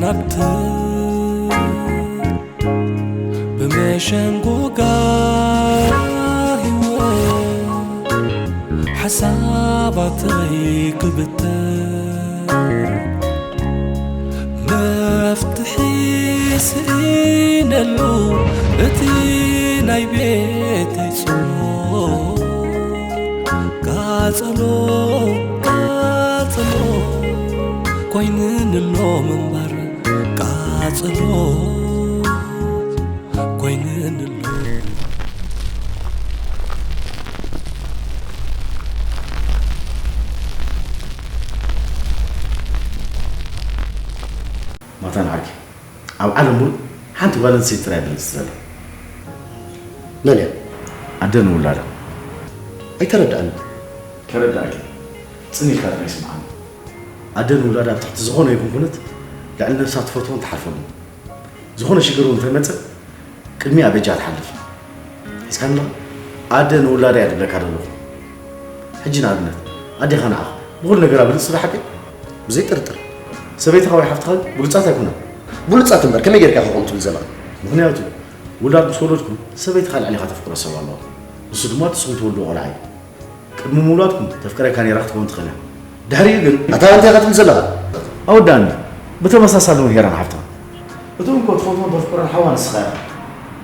ናብቲ ብመሸንጎጋ ህይወት ሓሳባተይ ክብተን መፍትሒ ስኢነሉ እቲ ናይ ቤተይ ጾር ቃጸሎ ቃጸሎ ኮይንንሎ ምንባር ቃጸሎ ኮይንንሎ። ማታን ዓርኪ ኣብ ዓለም ሙሉእ ሓንቲ ጓል ኣንስተይቲ ጥራይ ብልጽቲ ዘላ። መን እያ? ኣደ ንውላዳ። ኣይተረድኣኒ። ከረድኣኪ ጽን ኢልካ ጥራይ ስምዓኒ። ኣደ ንውላዳ ኣብ ትሕቲ ዝኾነ ይኹን ኩነት ልዕሊ ነብሳ ትፈትዎን ትሓልፈሉን። ዝኾነ ሽግር እውን እንተመጸ ቅድሚኣ በጃ ትሓልፍ። ሒዝካኒ ኣለኻ? ኣደ ንውላዳ እያ ድብለካ ዘለኹ። ሕጂ ንኣብነት ኣዴኻ ንዓኻ ብኹሉ ነገራ ብልጽቲ ዶ ሓቂ? ብዘይ ጥርጥር። ሰበይትኻ ወይ ሓፍትኻ ብሉጻት ኣይኮናን። ብሉጻት እምበር ከመይ ጌርካ ኢኻ ከምኡ ትብል ዘለኻ? ምኽንያቱ ውላድ ምስ ወለድኩም ሰበይትኻ ልዕሊኻ ተፍቅሮ ሰብ ኣለዋ። ንሱ ድማ ንስኹም ትወልድዎ ቆልዓ እዩ። ቅድሚ ምውላድኩም ተፍቅረካ ነይራ ክትከውን ትኽእል እያ። ድሕሪኡ ግን ኣታ እንታይ ኢኻ ትብል ዘለኻ? ኣወዳእኒ። ብተመሳሳሊ እውን ሄራን ሓፍትኻ። እቲ እንኮ ትፈትዎን ተፍቅሮን ሓዋ ንስኻ ኢኻ።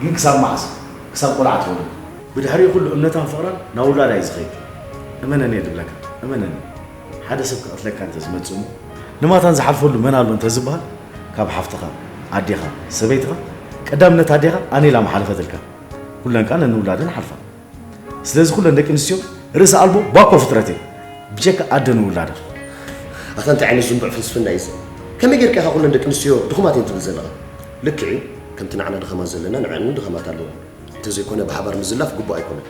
ግን ክሳብ መዓስ? ክሳብ ቆልዓ ትወልድ። ብድሕሪኡ ኩሉ እምነታን ፍቕራን ናብ ውላዳ እዩ ዝኸይድ። እመነኒ እየ ድብለካ። እመነኒ። ሓደ ሰብ ክቐትለካ እንተዝመጽእ እሞ ንማታን ዝሓልፈሉ መን ኣሎ እንተዝበሃል ካብ ሓፍትኻ፣ ኣዴኻ፣ ሰበይትኻ ቀዳምነት ኣዴኻ ኣነ ኢላ ምሓለፈትልካ። ኩለን ከኣ ነንውላደን ሓልፋ። ስለዚ ኩለን ደቂ ኣንስትዮ ርእሲ ኣልቦ ባኮ ፍጥረት እየን። ብጀካ ኣደ ንውላዳ። ኣታ እንታይ ዓይነት ዝንቡዕ ፍልስፍና እዩ እዚ? ከመይ ጌርካ ኢኻ ኩለን ደቂ ኣንስትዮ ድኹማት እየን ትብል ዘለኻ? ልክዕ እዩ፣ ከምቲ ንዓና ድኸማት ዘለና ንዐን እውን ድኸማት ኣለወን። እንተዘይኮነ ብሓባር ምዝላፍ ግቡእ ኣይኮነን።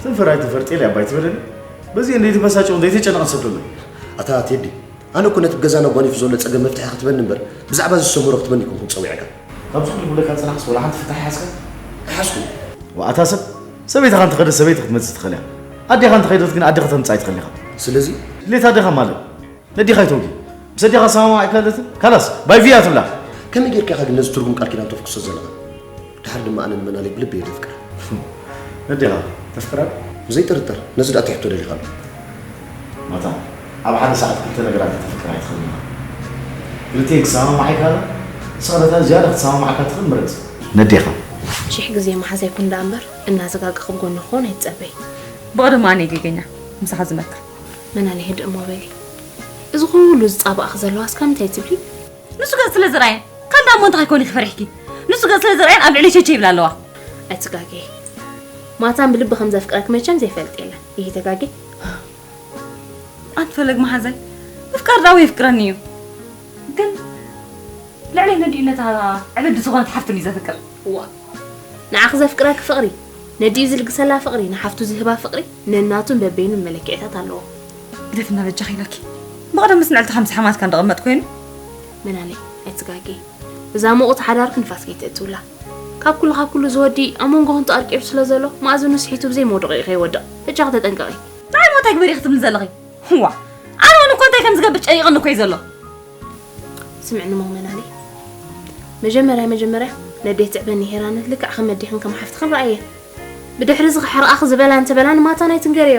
ትንፈር ኣይትንፈር ጤል እያ ኣባይ ትበለኒ። በዚ እንደይትበሳጨው እንደይተጨነቐ ሰብ ደሎ። ኣታ ቴዲ፣ ኣነ እኮ ነቲ ብገዛና ጓኒፉ ዘሎ ጸገም መፍትሒ ክትበኒ እምበር ብዛዕባ እዚ ዝሰመሮ ክትበኒ ኣይኮንኩን ጸዊዐካ። ካብዚ ኩሉ ክብለካ ዝጸናሕኩስ ወላ ሓንቲ ፍታሕ ሓዝካ ኣይሓዝኩን። ወኣታ ሰብ፣ ሰበይትኻ እንተኸደት ሰበይቲ ክትመጽእ ትኽእል እያ። ኣዴኻ እንተኸደት ግን ኣዴኻ ተምጽእ ኣይትኽእል ኢኻ። ስለዚ ድሌት ኣዴኻ ማለት ነዴኻ ኣይተውጊ። ምስ ኣዴኻ ሰማማዕ ኣይክእለትን። ካላስ ባይ ቪያ ትብላ። ከመይ ጌርካ ኢኻ ግን ነዚ ትርጉም ቃል ኪዳን ተፍክሶ ዘለኻ? ድሓር ድማ ኣነ ንመናለይ ብልቢ እየ ዘፍቅራ። ነዴኻ ተፍቅራ? ብዘይ ጥርጥር፣ ነዚ ደኣ ትሕቶ ደሊኻ ኣሎ። ማታ ኣብ ሓደ ሰዓት ክልተ ነገራት ከተፍቅር ኣይትኽእልን ኢኻ። ክልቲኤን ክሰማማዓ ይከኣላ። ንስኻ ነታ ዝያዳ ክትሰማማዓካ ትኽእል ምረጽ። ነዴኻ። ሽሕ ግዜ መሓዛይ ኩን ደኣ እምበር፣ እናዘጋገ ክብ ጎኒ ክኾን ኣይትጸበይ። ብቐደም ኣነ እየ ጌገኛ፣ ምሳኻ ዝመክር። መናኒ ህድእ እሞ በሊ። እዚ ኩሉ ዝጻባእኺ ዘለዋ እስከ ምንታይ ትብሊ? ንሱ ገጽ ስለ ዝረኣየን፣ ካልእ ደኣ እሞ እንታይ ከይኮን ኢኺ ፈሪሕኪ? ንሱ ገጽ ስለ ዝረኣየን ኣብ ልዕሊ ቸቸ ይብላ ኣለዋ። ኣይትጋገ። ማታን ብልቢ ከም ዘፍቅረኪ መቸም ዘይፈልጥ የለን። ይሂ ተጋጌ? ኣንቲ ፈለግ መሓዛይ፣ ምፍቃር ደኣ የፍቅረኒ እዩ። ግን ልዕለይ ነዲኡ ነታ ዕብድ ዝኾነት ሓፍቱ እዩ ዘፍቅር። እዋ። ንዓኺ ዘፍቅረኪ ፍቕሪ፣ ነዲኡ ዝልግሰላ ፍቕሪ፣ ንሓፍቱ ዝህባ ፍቕሪ ነናቱን በበይኑን መለክዒታት ኣለዎ። ግደፍና በጃኺ ኢለኪ። ብቐደምስ ንዕልቲ ከምዚ ሓማትካ እንዳቐመጥ ኮይኑ። መናለይ፣ ኣይትጋጌ። እዛ ሙቕቲ ሓዳርኪ ንፋስ ከይተእትውላ። ካብ ኩሉ ካብ ኩሉ ዝወዲ ኣብ መንጎኹም ተቐርቂሩ ስለ ዘሎ፣ መኣዝኑ ስሒቱ ብዘይ መውደቒ ከይወድቕ። በጃኺ ተጠንቀቒ። ንዓይ ሞ እንታይ ግበሪ ክትብልኒ ዘለኺ? እዋ፣ ኣነ እውን እኮ እንታይ ከም ዝገብር ጨኒቕኒ እኮ እዩ ዘሎ። ስምዕኒ ሞ መናለይ። መጀመርያ መጀመርያ ነዴ ትዕበኒ ሄራነት ልክዕ ከም ኣዴኽን ከም ሓፍትኽን ረኣየን። ብድሕሪ እዚ ክሕርቓኺ ዝበላ እንተበላ ንማታን ኣይትንገርዮ።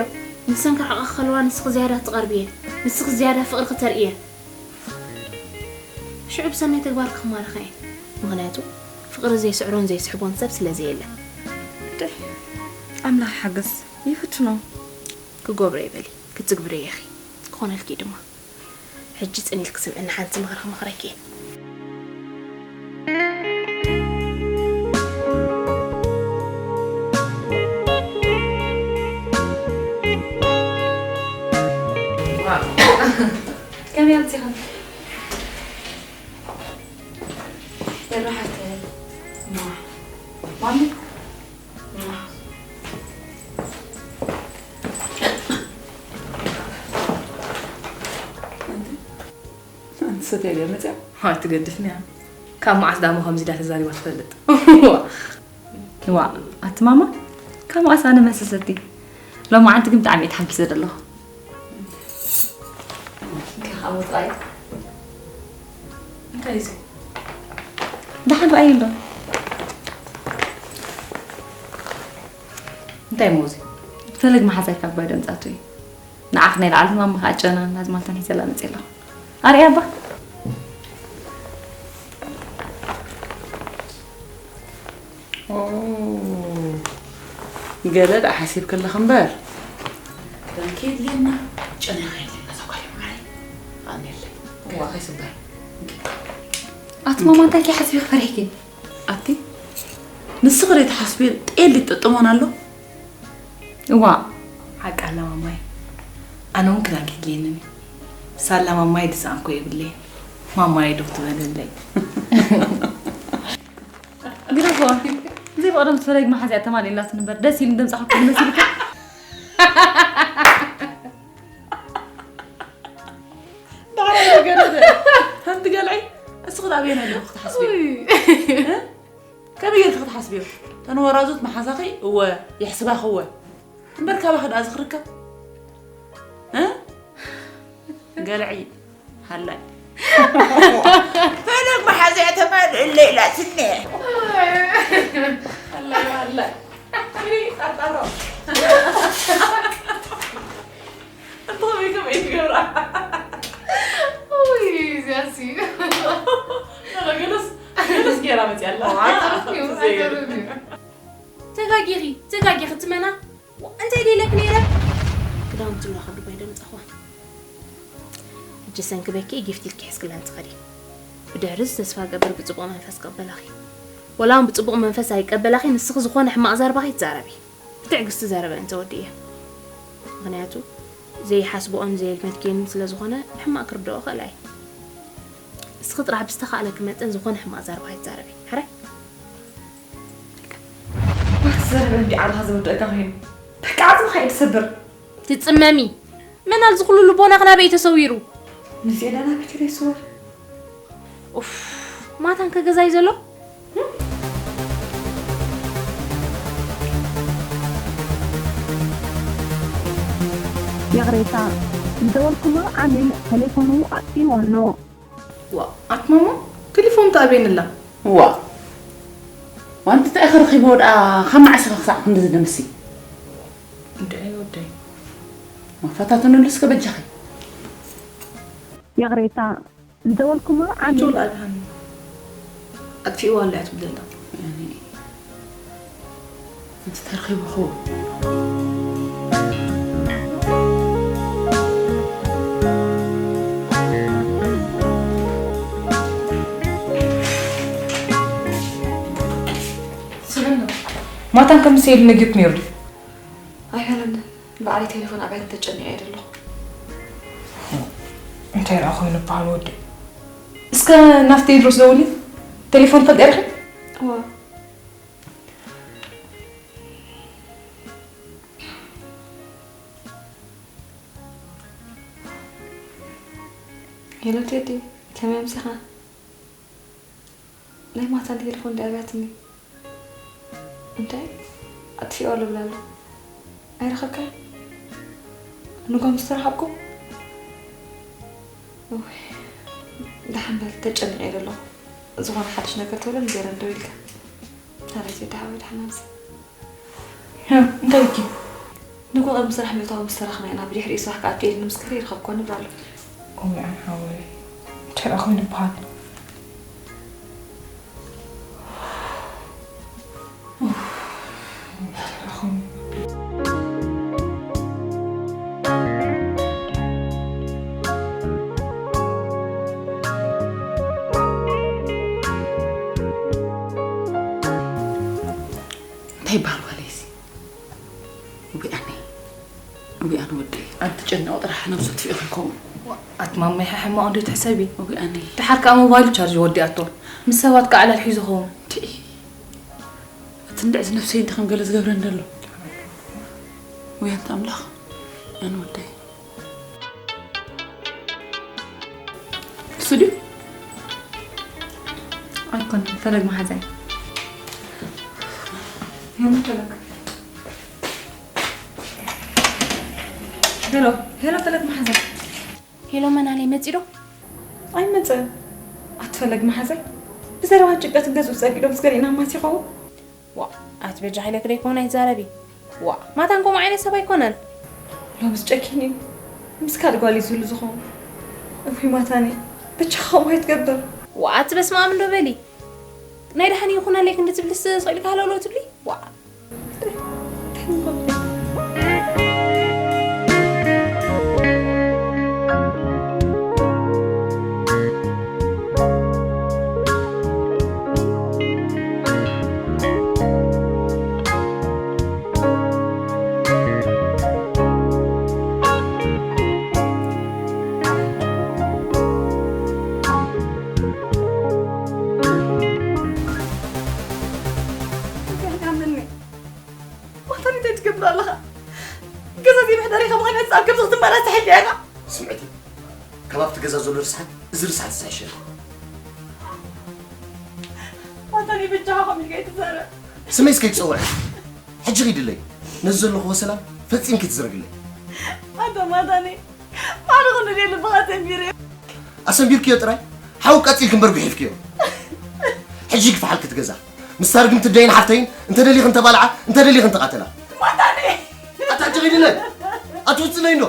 ንሰን ክርሕቓኺ ከለዋ ንስኺ ዝያዳ ትቐርብየን። ንስኺ ዝያዳ ፍቕሪ ክተርእየን። ሽዑ ብሰናይ ተግባርኪ ክማርኻ እየን። ምኽንያቱ ፍቕሪ ዘይስዕሮን ዘይስሕቦን ሰብ ስለ ዘየለ። ደይ፣ ኣምላኽ ይሓግዝ፣ ይፍትኖ። ክገብሮ ይበሊ፣ ክትግብርዮ ኢኺ። ክኾነልኪ ድማ። ሕጂ ጽን ኢልኪ ስምዕኒ፣ ሓንቲ ምኽሪ ክመኽረኪ እየ። ከመይ ኣምጺኻ? የራሓተ። ማ-፣ ማሚ? ኣንቲ ሰትያ ድያ መጽያ? ኣይትገድፍንያ። ካብ መዓስ ደኣ እሞ ከምዚ ኢላ ተዛሪባ ትፈልጥ? ዋ፣ ኣቲ ማማ፣ ካብ መዓስ ኣነ መሰሰቲ? ሎማዓንቲ ግን ብጣዕሚ እየ ተሓጒሰ ዘለኹ። እንካ፣ ከምኡ ጥራይ። እንታይ እዩ እዚ? ደሓን ረኣይ ኣሎ። እንታይ እሞ እዚ? ፈለግ መሓዛይ ካብ ባይ ደምጻቱ እዩ። ንዓኽ ናይ ላዕሊ ማማ ከኣ ጨና ናዝማልታን ሒዘላ መጽእ ኣለኹ። ኣርእያ እባ። ኦ፣ ገለ ደኣ ሓሲብኪ ኣለኺ እምበር። በንኪ የድልየና፣ ጨና የድልየና፣ እዛ ጓል ማዓረይ። ኣሜለይ። እዋ። ከይስበር። ኣቲ ማማ፣ እንታይ ከይሓስቢ ፈሪሕኪ? ኣቲ፣ ንስኺ ዘይትሓስብዮ ጤል ይጥጥሞን ኣሎ? እዋ። ሓቂ ኣላ ማማይ። ኣነ እውን ክዳንኪ የድልየንን እዩ። ሳላ ማማይ ድሰኣንኩ የብለይን። ማማይ ዶ ትበለለይ? ግደፎ። ዘይበቐደም ፈለግ መሓዚኣ ተማሊእላትን እምበር ደስ ኢሉ ደምጻኹ መሲልካ። ዳዕራ ገረደ። ሓንቲ ገልዒ፣ እስኺ ዳኣ ኣበየናይ ኣለኹ ክትሓስብዮ? ውይ። እ? ከመይ ጌርኪ ክትሓስብዮ? እተን ወራዙት መሓዛኺ እወ፣ የሕስባኺ እወ። እምበር ካባኺ ደኣ ዝኽርከብ? እ? ገልዒ፣ ሃላይ። ፈለግ መሓዚኣ ተማልእለይ ኢላትኒ። ሃላይ፣ ሃላይ። እይ፣ ጠርጠሮ። እንተ ከመይ ከመይ ትገብራ? ውይ፣ እዚኣሲ። ገለስ፣ ገለስ ጌራ መጽያ ኣላ። ዋው፣ ኣይተርፍን እዩ፣ ብዘይ ገለ። ኣይተርፍን እዩ። ተጋጊኺ፣ ተጋጊኺ ትመና። እንታይ ደይለክ ነይረ? ክዳውንቲ እንዳኸዱ ባይ ደምጻኹ። ሕጂ ሰንኪ በኪ ጊፍቲ ኢልኪ ሒዝክለን ትኸዲ። ብድሕሪስ ተስፋ ገብር ብጽቡቕ መንፈስ ቀበላኺ። ወላ እውን ብጽቡቕ መንፈስ ኣይቀበላኺ፣ ንስኺ ዝኾነ ሕማቕ ዘረባ ከይትዛረቢ። ብትዕግስቲ ዘረበ እንተወዲእየ። ምኽንያቱ፣ ዘይሓስብኦን ዘየልመድክዮን ስለ ዝኾነ፣ ብሕማቕ ክርድኦ ክእል እየ። እስኺ ጥራሕ ብዝተኻእለኪ መጠን ዝኾነ ሕማቕ ዘረባ ኣይትዛረቢ። ሕራይ? ትዘረበ እንዲ ዓርኻ ዝወደእካ ኮይኑ። በቃ ዓጽምኻ እዩ ትሰብር። ትጽመሚ። መን ኣል ዝኹሉ ልቦናኽ ናበይ ተሰዊሩ? ንዜና ናበይ ከደ ይስወር? ኡፍ፣ ማታን ከገዛይ ዘሎ? ይቕሬታ፣ ዝደወልኩሉ ዓሚል ቴሌፎኑ ኣጥፊእዎ ኣሎ። ዋ፣ ኣትማማ፣ ቴሌፎን ተኣበይንላ። ዋ፣ ዋንቲ እንታይ ኢኺ ረኺብዎ ደኣ ካብ መዓስ ኢኺ ክሳዕ ክንድዚ ደምሲ? እንድዒ ወደይ። ዋ፣ ፈታተንሉ እስከ በጃኺ። ይቕሬታ፣ ዝደወልኩሉ ዓሚል ጆል ኣድሃኒ ኣጥፊእዋ ኣላ እያ ትብል ዘላ። ያኒ፣ እቲ ተረኺቡ ክኸውን። ስምዕና፣ ማታን ከም ዝሰይድ ነጊርኩ ነይሩ ድዩ? ኣይበለንን። ባዕለይ ቴሌፎን ኣብያ ተጨኒቐ እየ ዘለኹ። እንታይ ደኣ ኮይኑ በሃል ወዲ? እስከ ናብ ቴድሮስ ደውሊ። ቴሌፎን ትፈልጢ ዲኺ? እዋ። ሄሎ ቴዲ፣ ከመይ ኣምሲኻ? ናይ ማታ ቴሌፎን ድያ ኣብያትኒ? እንታይ? ኣጥፊኦ ልብላ ኣሎ። ኣይረኸብካዮን? ንጎ ምስ ተረኸብኩም? እውይ፣ ደሓን በል፣ ተጨኒቐ እየ ዘለኹ። ዝኾነ ሓድሽ ነገር ተብለኒ ገይረ እንደው ኢልካ። ኣቤት ወዲ ሓወይ፣ ደሓን ኣብዚ። ህ፣ እንታይ ኢልኪ? ንጎ ቅድሚ ስራሕ ምእታው ምስ ተራኽብና ኢና፣ ብድሕሪኡ ስራሕ ክኣቱ ኢልኒ ምስ ከደ ይረኸብኮ ንብሎ ኣሎ። ኦሜ፣ ኣነ ሓወይ፣ እንታይ ደኣ ኮይኑ ይበሃል? ኡፍ፣ እንታይ ደኣ ኮይኑ? እንታይ ይበሃል ጓለይሲ? ውይ ኣነ፣ ውይ ኣነ ወደይ፣ ኣብ ትጨነቑ ጥራሕ ነብሱ ትፊኡ ከይከውን። ኣቲ ማማይ፣ ሓ-፣ ሕማቕ እንዶ ትሕሰቢ። ውይ ኣነ። ደሓር ከኣ ሞባይሉ ቻርጅ ወዲኣቶ። ምስ ሰባት ከኣ ዕላል ሒዙ ኸውን። ቲኢ። እቲ እንድዕዚ ነብሰይ እንተ ከም ገለ ዝገብረኒ ዘሎ። ውይ ኣንታ ኣምላኽ፣ ኣነ ወደይ። እሱ ድዩ? ኣይኮነን፣ ፈለግ መሓዛይ። ሄሎ፣ ፈለግ። ሄሎ፣ ሄሎ፣ ፈለግ መሓዛይ። ሄሎ፣ መን ኣለ ይመጺ ዶ? ኣይመጸን። ኣቲ ፈለግ መሓዛይ ብዘረባን ጭንቀትን ገዝኡ ጸልኢሎም ዝገርኢና ማስ ይኸውን። ዋ ኣቲ በጃ ሓይለክ ደይኮን ኣይዛረቢ። ዋ ማታን ከምኡ ዓይነት ሰብ ኣይኮነን። ሎምስ ጨኪን እዩ። ምስ ካልእ ጓል እዩ ዝህሉ ዝኸውን። እውይ ማታኒ ብቻ ከምኡ ኣይትገብር። ዋ ኣቲ በስመ ኣብ እንዶ በሊ። ናይ ደሓን ይኹነለይ ክንዲ ትብልስ ስቕ ኢልካ ሃለውለው ትብሊ። ዋ ማታኒ እንታይ ትገብር ኣለኻ? ገዛ ዘይምሕዳር ኢኻ ምኽንያት ኣብ ከምዚ ክትመላለስ ተሓይልካ ኢኻ። ስምዕቲ፣ ካብ ኣብቲ ገዛ ዘሎ ርስሓት እዚ ርስሓት ዝሕሸኒ። ማታኒ በጃኻ ከምኡ ኢልካ ኣይትዛረብ። ስመይ እስከ ይትጸውዕ። ሕጂ ኺድለይ። ነዚ ዘለኹዎ ሰላም ፈጺምኪ ትዝረግለይ። ኣታ ማታኒ፣ ባዕሉ ክንደልየ ልብኻ ኣሰንቢረ። ኣሰንቢርክዮ ጥራይ? ሓው ቀጺልኪ እምበር ጉሒፍክዮ። ሕጂ ግፍሓልኪ ትገዛ። ምስታ ርግምቲ ደይን ሓፍተይን እንተ ደሊኽን ተባልዓ፣ እንተ ደሊኽን ተቓተላ። ማታኒ! ኣታ ሕጂ ኺድለይ። ኣትውጽለይ እንዶ።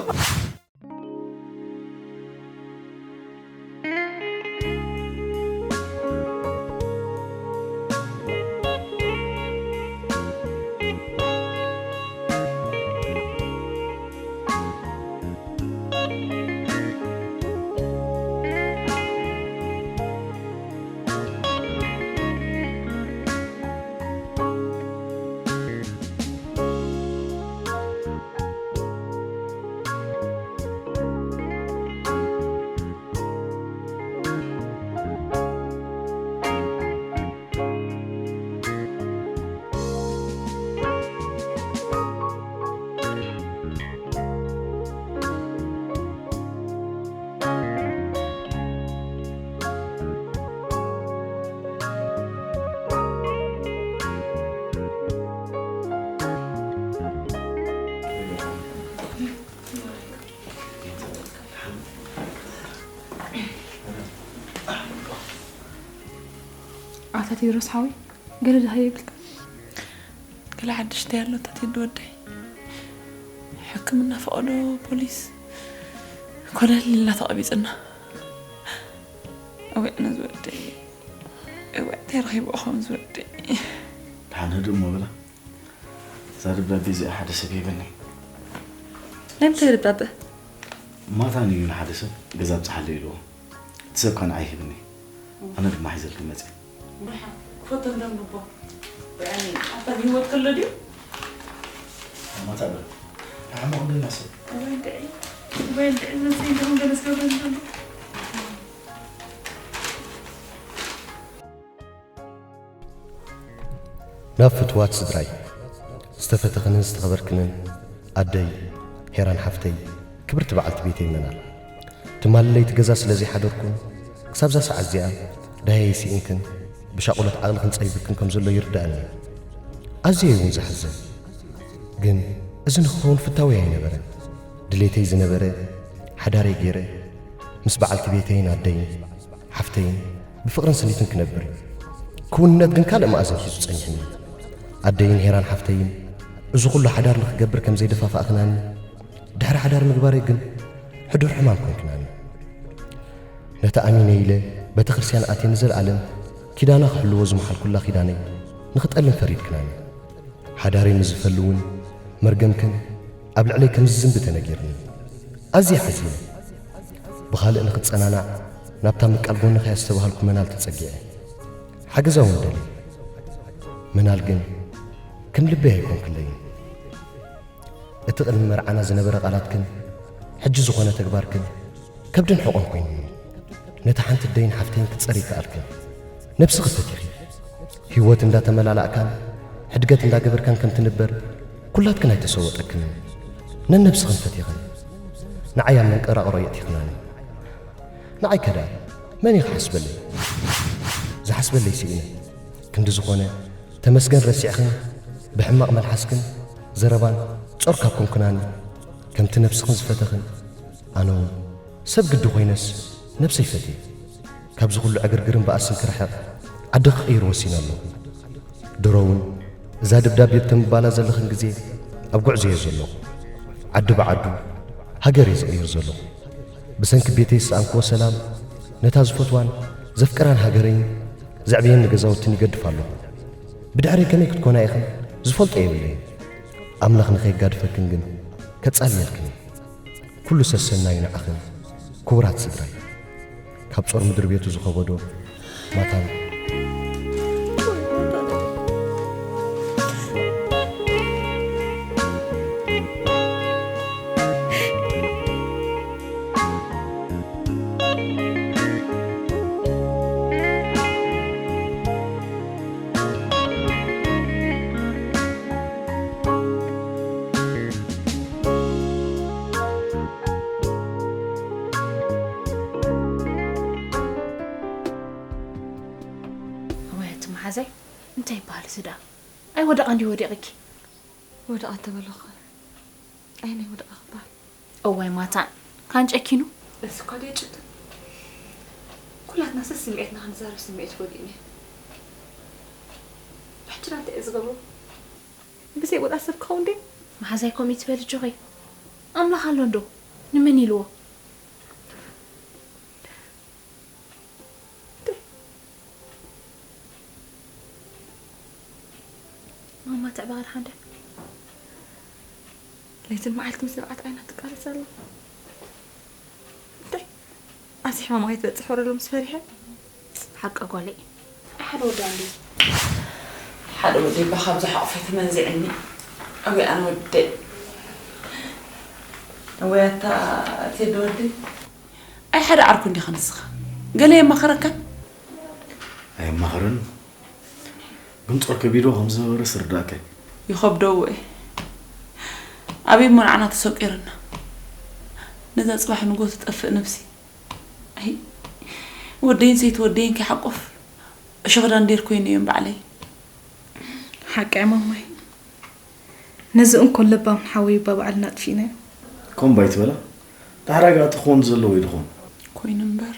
ኣታ ቴድሮስ ሓወይ፣ ገለ ድሃየ ይብልካ? ገለ ሓድሽ እንታይ ኣሎ ኣታ ቴዲ ወደይ? ሕክምና ፈቐዶ ፖሊስ ኮለል ኢልና ተቐቢጽና። እወ፣ ነዚ ወደይ። እወ፣ እንታይ ረኺብኦ ኸም ዝወደይ። ደሓን ህድእ እሞ በላ። እዛ ደብዳቤ እዚኣ ሓደ ሰብ ሂብኒ። ናይ ምንታይ ደብዳበ? ማታን እዩ ንሓደ ሰብ ገዛ ኣብጽሓለይ ኢልዎ። እቲ ሰብ ከኣ ንዓይ ሂብኒ። ኣነ ድማ ሒዘልኪ መጽየ። ደሓን ክፈቶ እንደንብቦ። ያኒ ኣታ ብህይወት ከሎ ድዩ? ማታ በል። ንዓሞ ክንደይ ናሰብ? እዋይ እንድዒ፣ እዋይ እንድዒ፣ መንሰይ እንደኹም ገለ ዝገብረኒ ዘሎ። ናብ ፍትዋት ስድራይ፣ ዝተፈተኽንን ዝተኸበርክንን ኣደይ ሄራን ሓፍተይ፣ ክብርቲ በዓልቲ ቤተይ መናል። ትማሊ ለይቲ ገዛ ስለ ዘይሓደርኩን፣ ክሳብዛ ሰዓት እዚኣ ደሃየይ ስኢንክን ብሻቑሎት ዓቕሊ ክንጸይብክን ከም ዘሎ ይርድኣኒ እዩ። ኣዝየ እውን ዝሓዝን። ግን እዚ ንክኸውን ፍታወይ ኣይነበረን። ድሌተይ ዝነበረ፣ ሓዳረይ ገይረ፣ ምስ በዓልቲ ቤተይን ኣደይን ሓፍተይን ብፍቕርን ስኒትን ክነብር እዩ። ክውንነት ግን ካልእ መኣዝን ሒዙ ጸኒሑኒ። ኣደይን ሄራን ሓፍተይን እዚ ኩሉ ሓዳር ንክገብር ከም ዘይደፋፋእክናኒ፣ ድሕሪ ሓዳር ምግባረይ ግን ሕዱር ሕማም ኮንክናኒ። ነታ ኣሚነ ኢለ ቤተ ክርስቲያን ኣትየ ንዘለኣለም ኪዳና ክሕልዎ ዝመሓልኩላ ኪዳነይ ንክጠልም ፈሪድክናኒ። ሓዳረይ ምስ ዝፈሊ እውን መርገምክን ኣብ ልዕለይ ከም ዝዝንቢ ተነጊርኒ። ኣዝየ ሓዚነ። ብኻልእ ንኽጸናናዕ ናብታ ምቃል ጎንኺ እያ ዝተባህልኩ መናል ተጸጊዐ። ሓገዛ እውን ደልየ። መናል ግን ከም ልበይ ኣይኮንክለይን። እቲ ቅድሚ መርዓና ዝነበረ ቃላትክን ሕጂ ዝኾነ ተግባርክን ከብድን ሕቖን ኮይኑኒ። ነታ ሓንቲ ደይን ሓፍተይን ክትጸሪ ይከኣልክን። ነብስኺ ፈቲኺ። ህይወት እንዳተመላላእካን ሕድገት እንዳገበርካን ከም ትንበር ኩላትክን ኣይተሰወጠክንን። ነነብስኽን ፈቲኽን። ንዓይ ኣብ መንቀራቕሮ የእቲኽናኒ። ንዓይ ከ ደኣ መን እዩ ክሓስበለይ? ዝሓስበለይ ስኢነ። ክንዲ ዝኾነ ተመስገን ረሲዕኽን ብሕማቕ መልሓስክን ዘረባን ጾር ካብ ኮንክናኒ፣ ከምቲ ነብስኽን ዝፈተኽን ኣነ እውን ሰብ ግዲ ኮይነስ ነብሰይ ፈትየ። ካብዚ ኩሉ ዕግርግርን ባእስን ክርሕቕ ዓዲ ክቕይር ወሲነ ኣለኹ። ድሮ እውን እዛ ደብዳቤ ብተምባላ ዘለኽን ግዜ ኣብ ጉዕዞ እየ ዘለኹ። ዓዲ ብዓዱ ሃገር እየ ዝቕይር ዘለኹ። ብሰንኪ ቤተይ ዝሰኣንክዎ ሰላም ነታ ዝፈትዋን ዘፍቅራን ሃገረይን ዘዕብየኒ ገዛውትን ይገድፍ ኣለኹ። ብድሕረይ ከመይ ክትኮና ኢኽን ዝፈልጦ የብለይን። ኣምላኽ ንኸይጋድፈክን ግን ከጻልየልክን እየ። ኩሉ ሰሰናዩ ንዓኽን ክቡራት ስድራይ። ካብ ጾር ምድሪ ቤቱ ዝኸበዶ ማታን። እዋይ ኣቲ መሓዛይ፣ እንታይ ይበሃል እዚ ደኣ? ኣይ ወደቓ እንዲ ወዲቕኪ። ወደቓ ተበለኹ። ኣይ ናይ ወደቓ ክበሃል። እዋይ ማታን፣ ካን ጨኪኑ? በዚ እኳ ድየ ጭክን። ኩላትና ሰስ ስምዒትና ክንዛረብ ስምዒት ጎዲእኒ። ብሕጂ ደኣ እንታይ እየ ዝገብሮ? ብዘይ ወላ ሰብ ክኸውን ድየ? መሓዛይ ከምኡ ትበል ጆኸይ። ኣምላኽ ኣሎ እንዶ? ንመን ኢልዎ? ማማ ትዕባር ሓንደ። ለይትን መዓልቲ ምስ ንብዓት ዓይና ትቃለስ ኣላ። እንታይ? ኣብዚ ሕማም ኣይትበጽሕ ወረሎ ምስ ፈሪሐ። ሓቃ ጓለይ። ሓደ ወዲ ኣንዲ። ሓደ ወዲ እባ ካብዚ ሓቑፈይ ተመንዚዕኒ። ኣበይ ኣነ ወደይ። ኣወይ ኣታ ቴዲ ወደይ። ኣይ ሓደ ዓርኩ እንዲኻ ንስኻ። ገለ የማኸረካን? ኣየማኸረን። ግን ጾር ከቢዶ ከም ዝነበረ ስርዳእከ። ይኸብዶ እወ። ኣበይ እሞ ንዓና ተሰቂርና። ነዛ ጽባሕ ንጎ ትጠፍእ ነብሲ። ኣይ፣ ወደይን ሰይቲ ወደይን ከይሓቆፍ እሾኽ ዳንዴር ኮይነ እዮም ባዕለይ። ሓቂ እያ ማማይ። ነዚ እንኮ ለባም ሓወይ እባ ባዕልና ኣጥፊእናዮ። ኮምባ ኣይትበላ። ዳሕራይ ገኣ ትኾን ዘለዎ እዩ ድኾን። ኮይኑ እምበር።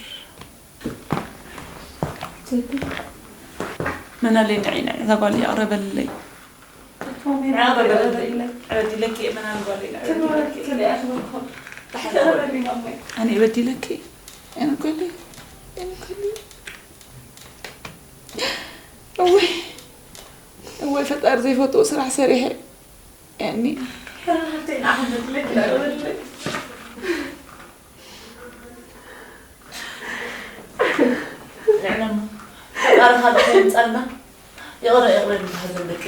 መን ኣለይ ንዒ ንዒ እዛ ጓል ይቕረ በልለይ። ዕበድ ኢለኪ እየ መን ኣለ ጓል ይቕረ በልለይ። ኣነ እበዲለኪ እየ ንገለይ እየ ንገለይ። እወይ እወይ ፈጣሪ ዘይፈትዎ ስራሕ ሰሪሐ። ያኒ ፈጣሪ ካብ ከየምፃልና ይቕረ ይቕረ ንባሃዘን ደቂ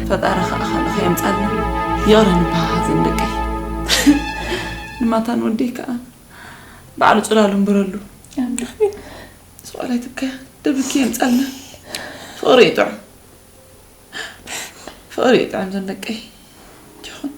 ፈጣሪ ከዓ ካልእ ከየምፃልና ይቕረ ንባሃዘን ደቂ ንማታን ወደይ ከዓ ባዕሉ ፅላሉ እምብረሉ። ስቕ ኢላ ኣይትብከያ፣ ደብኪ የምጻልና። ፍቕሪ ይጥዕም፣ ፍቕሪ ይጥዕም ዘን ደቀይ። ጆኹን።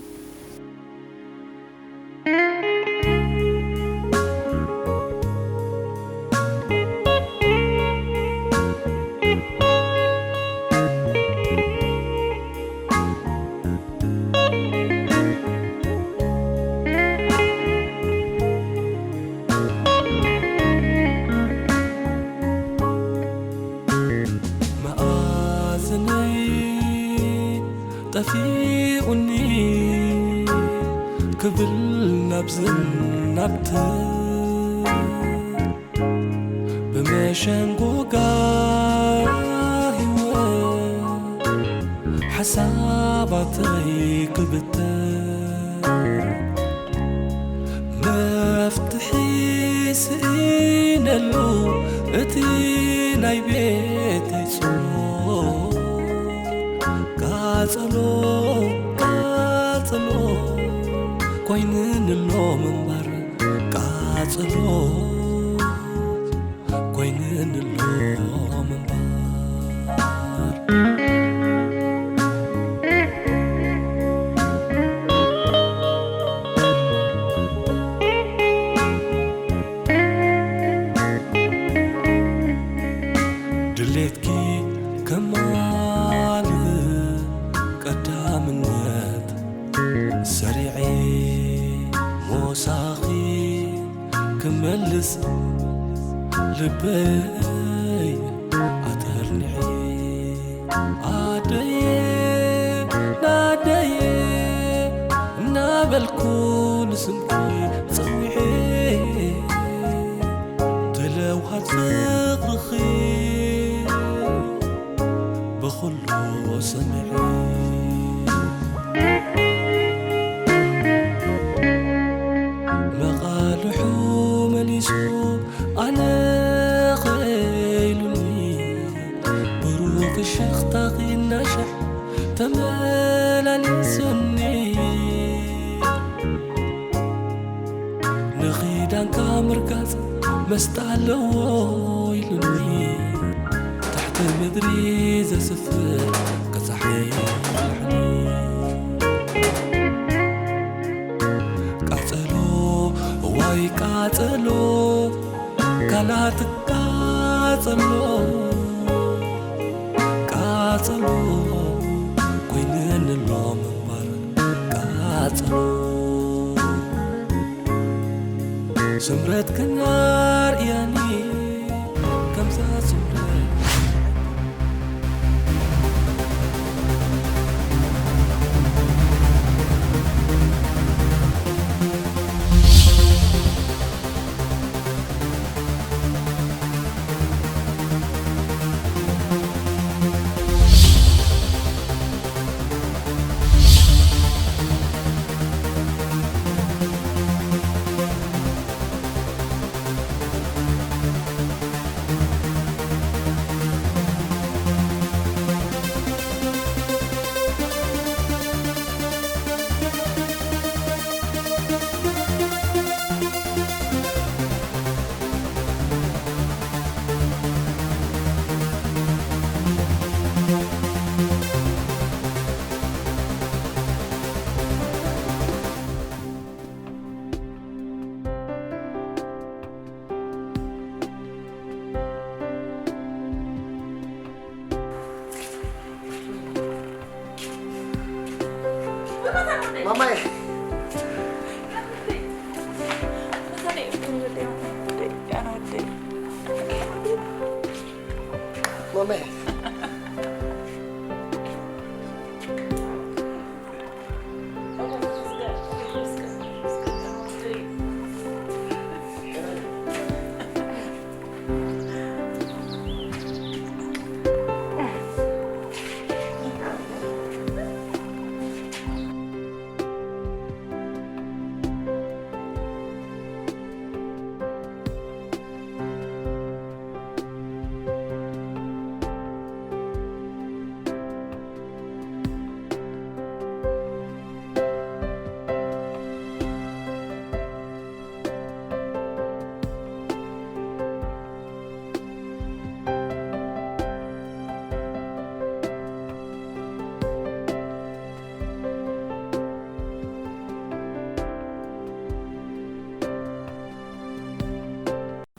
መኣዝነይ ጠፊኡኒ ክብል ናብዝን ናብትን ብመሸንጎጋ ህይወት ሓሳባተይ ክብተን መፍትሒ ስኢነሉ እቲ ናይ ቤተይ ጾር ቃጸሎ ቃጸሎ ኮይንንሎ ምንባር ቃጸሎ ኮይንንሎ ምንባር። ድሌትኪ ከማል ቀዳምነት ሰሪዐ ሞሳኺ ልስ ልበይ ኣተርንዒ ኣደየ ናደየ እናበልኩ ንስምኪ ጸዊዐ ተለውሃት ፍቕርኺ ብኹሉ ሰምዐ መቓልሑ መሊሱ ኣነ ኸኢሉኒ ብሩኽ ሽኽታኺ እናሸሕ ተመላሊሱኒ ንኺዳንካ ምርጋጽ መስጣ ኣለዎ ኢሉኒ ትሕቲ ምድሪ ዘስፍር ቀዛሒ ቃጸሎ ዋይ ቃጸሎ ካላት ቃጸሎ ቃጸሎ ኮይነንሎ ምንባር ቃጸሎ ስምረት ክናርእያኒ ከምዛ ስምረት ማማይ ማማይ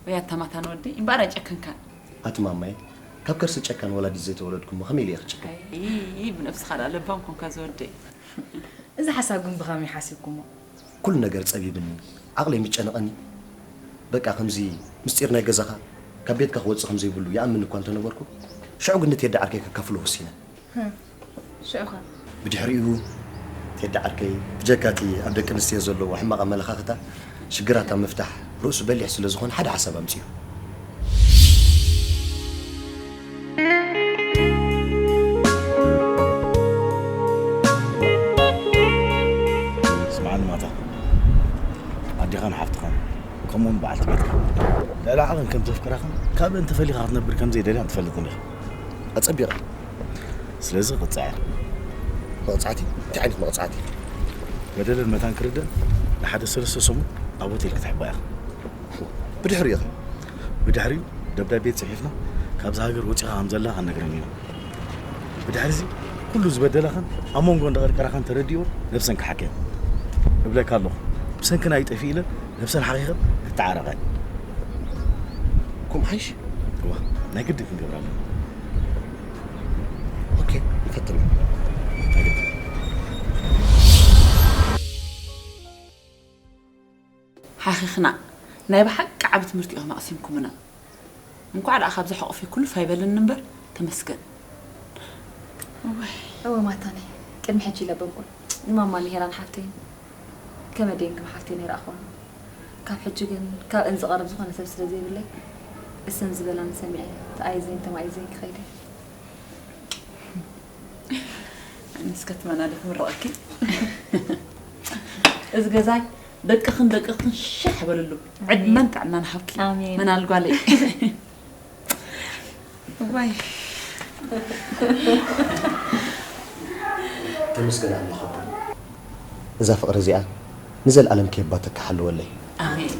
ወይ ኣታ ማታን ወዲ እምበኣር ኣይጨከንካን። ኣቲ ማማይ፣ ካብ ከርሲ ጨካን ወላዲት ዘይተወለድኩ እሞ ከመይ ኢለ እየ ክጭክን? ኣይ፣ ብነብስኻ ደኣ ለባም ኮንካ ዝወደይ። እዚ ሓሳብ ግን ብኸመይ ሓሲብኩሞ? ኩሉ ነገር ጸቢብኒ፣ ዓቕለይ ምጨነቐኒ። በቃ ከምዚ ምስጢር ናይ ገዛኻ ካብ ቤትካ ክወጽእ ከም ዘይብሉ ይኣምን እኳ እንተነበርኩ፣ ሽዑ ግን ንቴዲ ዓርከይ ከካፍሎ ወሲነ። ሽዑ ኸ? ብድሕሪኡ ቴዲ ዓርከይ ብጀካ እቲ ኣብ ደቂ ኣንስትዮ ዘለዎ ሕማቕ ኣመለኻኽታ ሽግራት ኣብ ምፍታሕ ርእሱ በሊሕ ስለ ዝኾነ ሓደ ሓሳብ ኣምጺኡ። ስምዓኒ ማታ፣ ኣዴኻን ሓፍትኻን ከምኡውን በዓልቲ ቤትካ ልዕሊ ዓቕን ከም ዘፍቅራኻን ካብእን ተፈሊኻ ክትነብር ከም ዘይደልያን ትፈልጥን ኢኻ። ኣጸቢቐ። ስለዚ ቅጻዕ። መቕጻዕቲ? እንታይ ዓይነት መቕጻዕቲ? በደለን መታን ክርዳእ ንሓደ ሰለስተ ሰሙን ኣብ ሆቴል ክትሕባ ኢኻ። ብድሕሪኡ ኸ? ብድሕሪኡ ደብዳቤ ጽሒፍና ካብዛ ሃገር ወጺኻ ከም ዘለኻ ክንነግረን ኢና። ብድሕሪዚ ኩሉ ዝበደለኻን ኣብ መንጎ እንደቐርቀረኻን ተረዲኡ ነብሰን ክሓክያ እብለካ ኣለኹ። ብሰንክና እዩ ጠፊኡ ኢለን ነብሰን ሓኺኸን ክተዓረቓ እዩ። ከምኡ ሓይሽ? እዋ፣ ናይ ግድን ክንገብር ኣለና። ኦኬ፣ ንፈትኖ። ናይ ግድን። ሓኺኽና ናይ ብሓቂ ዓቢ ትምህርቲ ኢኹም ኣቕሲምኩምና። እንኳዕ ደኣ ካብዚ ሕቑፊ ኩልፍ ኣይበለኒ እምበር፣ ተመስገን። እወ ማታኒ፣ ቅድሚ ሕጂ ኢለበንኩም። ንማማኒ ሄራን ሓፍተይን ከመ ድየን ከም ሓፍተይን ኣይረኣኹን። ካብ ሕጂ ግን ካብአን ዝቐርብ ዝኾነ ሰብ ስለ ዘይብለይ፣ እሰን ዝበላኒ ሰሚዐ ተኣይዘን ተማኢዘን ክኸይድ እየ። ኣነስ ከትመና ዶ ክምረቐኪ? እዚ ገዛይ ደቅኽን ደቅኽን ሽሕ በልሉ። ኣሜን። ዕድመን ጥዕናን ሃብኪ። ኣሜን። መናል ጓለይ። እዋይ። ተመስገን ኣምላኽ ኣቦ። እዛ ፍቕሪ እዚኣ ንዘለኣለም ከየባተካ ሓልወለይ። ኣሜን።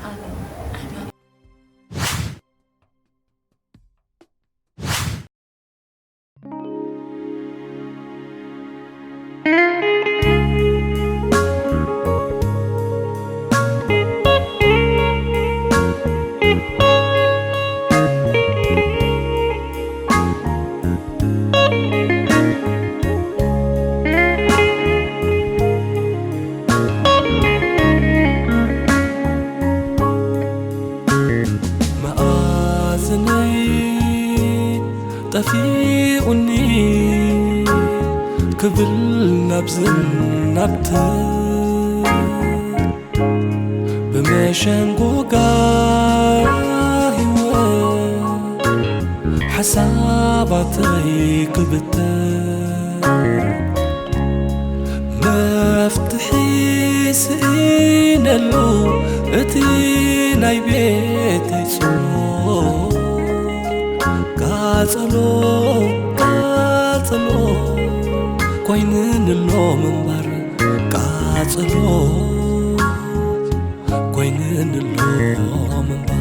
መኣዝነይ ጠፊኡኒ ክብል ናብዝን ናብትን ብመሸንጎጋ ህይወት ሓሳባተይ ክብተን መፍትሒ ስኢነሉ እቲ ናይ ቤተይ ጾር ቃጸሎ ቃጸሎ ኮይንንሎ ምንባር ቃጸሎ ኮይንንሎ ምንባር።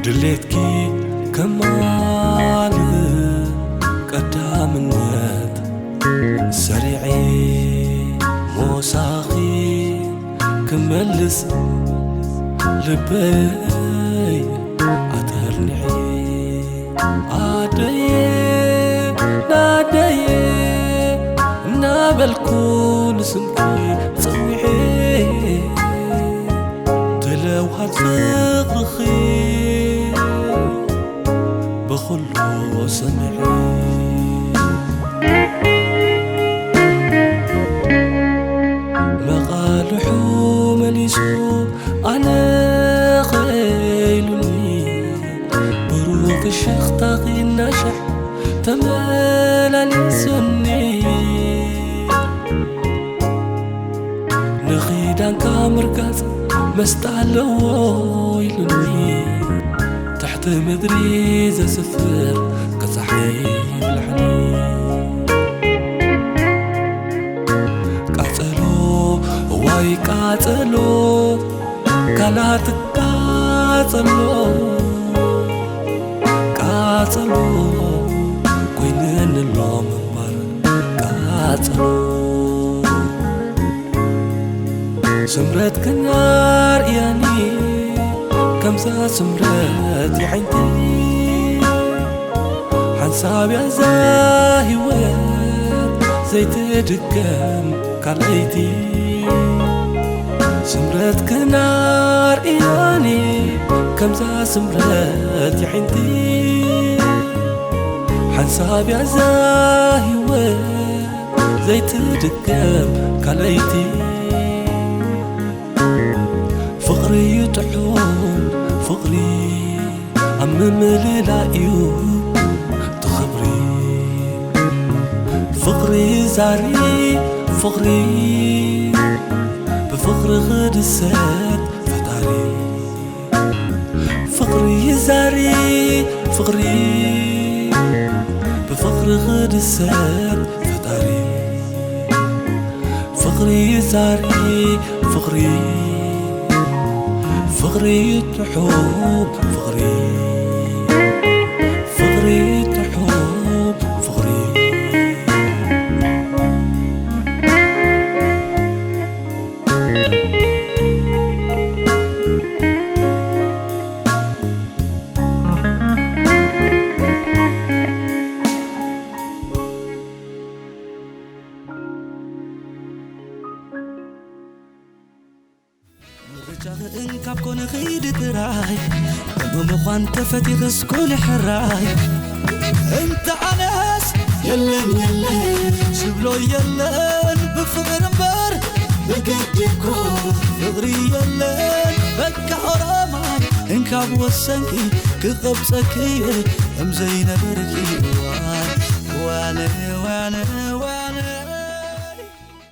ድሌትኪ ከማልእ ቀዳምነት ሰሪዐ ሞሳኺ ክመልስ ልበይ ኣተርኒዐ ኣደየ ናደየ እናበልኩ ንስምኪ ጸዊዐ ተለውሃት ፍቕርኺ ብኹሉ ሰሚዐ መቓልሑ መሊሱ ኣነ ኸኢሉኒ ብሩህ ፍሽኽታኺ እናሻዕ ተመላሊሱኒ ንኺዳንካ ምርጋጽ መስጣ ኣለዎ ኢሉኒ ትሕቲ ምድሪ ዘስፍር ከፀሓይ ብላዕሊ ቃጸሎ ዋይ ቃጸሎ ካላት ቃጸሎ ቃጸሎ ኮይነንሎ ምንባር ቃጸሎ ስምረት ክናር እያኒ ከምዛ ስምረት የዓይንቲ ሓንሳብ ያዛ ህይወት ዘይትድገም ካልኣይቲ ስምረት ክናር እያኒ ከምዛ ስምረት የዓይንቲ ሓንሳብ ያዛ ህይወት ዘይትድገም ካልኣይቲ ፍቕሪ እዩ ጥዑም ፍቕሪ ኣብ ምምልላእ'ዩ እቲ ኽብሪ ፍቕሪ ዛሪ ፍቕሪ ብፍቕሪ ኽድሰት ፈጣሪ ፍቕሪ ዛሪ ፍቕሪ ብፍቕሪ ኽድሰት ፈጣሪ ፍቕሪ ዛሪ ፍቕሪ ፍቕሪ ትሑብ ፍቕሪ ፍቕሪ ትሑብ ፍቕሪ ዳኽእን ካብ ኮነ ኺድ ጥራይ፣ ብምዃን ተፈቲኽስ ኩን ሕራይ። እንተ ኣነስ የለን የለን ዝብሎ የለን፣ ብፍቕሪ እምበር ብግዲ እኮ ፍቕሪ የለን። በቃ ኦሮማይ እንካብ ወሰንኪ ክቐብጸኪ እየ እምዘይነበርኪ። ዋነ ዋነ